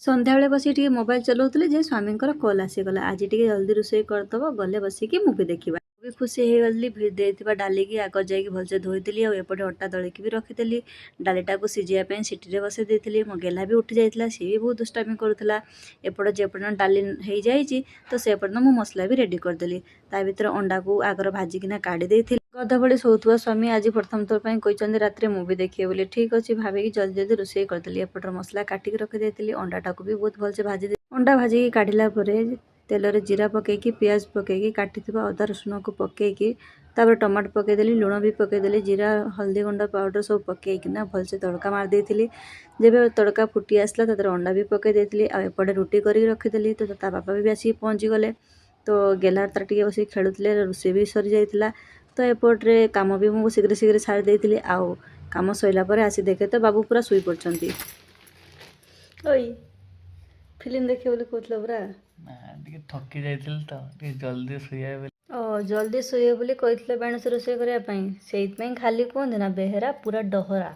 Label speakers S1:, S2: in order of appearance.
S1: ସନ୍ଧ୍ୟାବେଳେ ବସିକି ଟିକେ ମୋବାଇଲ ଚଲାଉଥିଲି ଯେ ସ୍ୱାମୀଙ୍କର କଲ୍ ଆସିଗଲା, ଆଜି ଟିକେ ଜଲ୍ଦି ରୋଷେଇ କରିଦେବ, ଗଲେ ବସିକି ମୁଭି ଦେଖିବା। ମୁଁ ବି ଖୁସି ହେଇଗଲି। ଦେଇଥିବା ଡାଲିକି ଆଗ ଯାଇକି ଭଲସେ ଧୋଇଦେଲି ଆଉ ଏପଟେ ଅଟା ଦଳିକି ବି ରଖିଦେଲି। ଡାଲିଟାକୁ ସିଝିବା ପାଇଁ ସିଟିରେ ବସେଇ ଦେଇଥିଲି। ମୋ ଗେହ୍ଲା ବି ଉଠି ଯାଇଥିଲା, ସିଏ ବି ବହୁତ ଦୁଷ୍ଟାମି କରୁଥିଲା। ଏପଟେ ଯେପର୍ଯ୍ୟନ୍ତ ଡାଲି ହେଇଯାଇଛି, ତ ସେ ପର୍ଯ୍ୟନ୍ତ ମୁଁ ମସଲା ବି ରେଡ଼ି କରିଦେଲି। ତା ଭିତରେ ଅଣ୍ଡାକୁ ଆଗର ଭାଜିକିନା କାଢ଼ି ଦେଇଥିଲି। ଗଧ ଭଳି ଶୋଉଥିବା ସ୍ୱାମୀ ଆଜି ପ୍ରଥମ ଥର ପାଇଁ କହିଛନ୍ତି ରାତିରେ ମୁଭି ଦେଖିବେ ବୋଲି। ଠିକ୍ ଅଛି ଭାବିକି ଜଲ୍ଦି ଜଲ୍ଦି ରୋଷେଇ କରିଦେଲି। ଏପଟର ମସଲା କାଟିକି ରଖିଦେଇଥିଲି। ଅଣ୍ଡାଟାକୁ ବି ବହୁତ ଭଲସେ ଭାଜି, ଅଣ୍ଡା ଭାଜିକି କାଢ଼ିଲା ପରେ ତେଲରେ ଜିରା ପକେଇକି, ପିଆଜ ପକେଇକି, କାଟିଥିବା ଅଦା ରସୁଣକୁ ପକେଇକି, ତାପରେ ଟମାଟୋ ପକେଇଦେଲି, ଲୁଣ ବି ପକେଇଦେଲି, ଜିରା, ହଳଦୀ ଗୁଣ୍ଡ ପାଉଡ଼ର ସବୁ ପକେଇକିନା ଭଲସେ ତଡ଼କା ମାରି ଦେଇଥିଲି। ଯେବେ ତଡ଼କା ଫୁଟି ଆସିଲା, ତା ଦେହରେ ଅଣ୍ଡା ବି ପକେଇ ଦେଇଥିଲି ଆଉ ଏପଟେ ରୁଟି କରିକି ରଖିଦେଲି। ତ ତା ବାପା ବି ଆସିକି ପହଞ୍ଚିଗଲେ। ତ ଗେହ୍ଲା ତାର ଟିକେ ବସିକି ଖେଳୁଥିଲେ। ରୋଷେଇ ବି ସରିଯାଇଥିଲା, ତ ଏପଟରେ କାମ ବି ମୁଁ ଶୀଘ୍ର ଶୀଘ୍ର ସାରି ଦେଇଥିଲି। ଆଉ କାମ ସରିଲା ପରେ ଆସି ଦେଖେ ତ ବାବୁ ପୁରା ଶୋଇ ପଡ଼ିଛନ୍ତି। ଓଇ, ଫିଲ୍ମ ଦେଖିବ ବୋଲି କହୁଥିଲ ପୁରା?
S2: ନା, ଟିକେ ଥକି ଯାଇଥିଲି ତ ଟିକେ ଜଲ୍ଦି ଶୋଇବା ବୋଲି।
S1: ଓ, ଜଲ୍ଦି ଶୋଇବ ବୋଲି କହିଥିଲେ ବେଣୁଷ ରୋଷେଇ କରିବା ପାଇଁ, ସେଇଥିପାଇଁ ଖାଲି କୁହନ୍ତି ନା, ବେହେରା ପୁରା ଡହରା।